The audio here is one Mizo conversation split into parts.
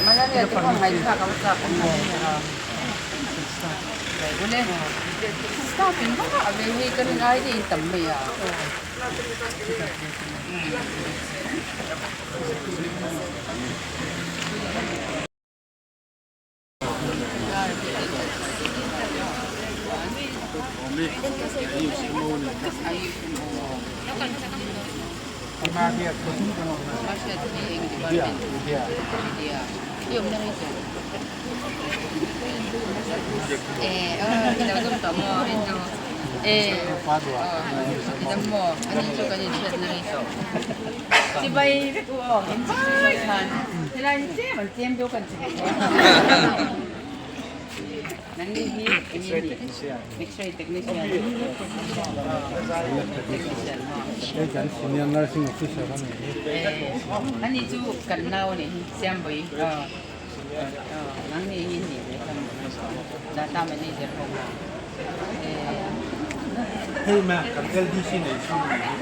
Malaria te pawh ngaihthlak a va chak awm lo ule staff in vak a ve hei ka rin ai te in tam mai a. Hei kan senior nursing officer a ni hi. Hei ma kan LDC nei chhung a ni hi.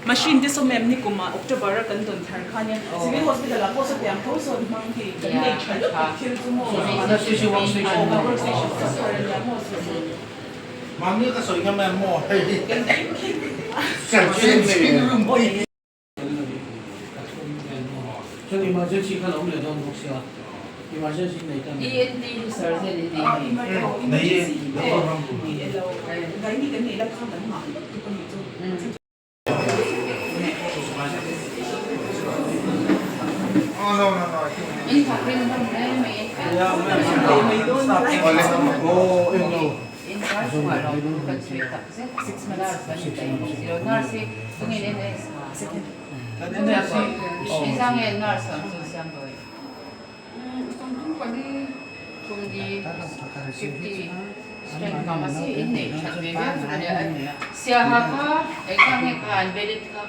Machine te saw mem ni kuma October a kan dawn thar khan hian Civil Hospital ah pawh saw tiang tho sawn hmang hi kan nei tha lutuk thil chu maw workstation chu thar a nia maw saw Chuan emergency kha lo awm leh dawn bawk sia, emergency nei tan. ENT hi surgeon in nei hi. In thawk rim hlawm hle mai. In kar chungah lawm thu kan sawi tak zet. Nurse kan indaih bawk si lo. Nurse hi tunge NS Nizange nurse ang chu siam dawi. Kumdi 50 strength ka ma si in nei that ve viau chu ka nia. Siaha kha engkha nge kha an valid kha.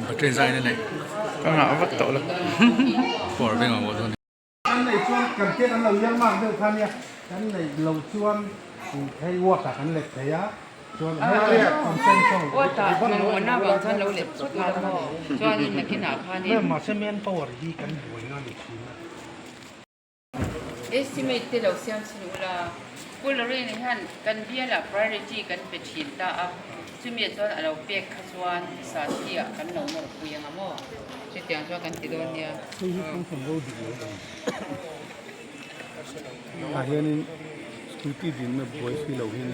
Battery zai na nei ka ngah vak tawh lo power bank ang pawh chu a ni. Kan nei chuan kan te kan lo liam mak deuh kha nia, kan neih lo chuan hei work ah kan let thei a. Aw mamawhna vang chuan lo let phawt ula maw chuanin nakinah khanin. Estimate te lo siam chhin ula Pu Lorraine hian kan bialah priority kan pe thin ta a chumi ah chuan a lo pek kha chuan sati ah kan lo nawrh pui ang a maw chutiang chuan kan ti dawn nia. Tah hianin scooty dinna buai si lo hian.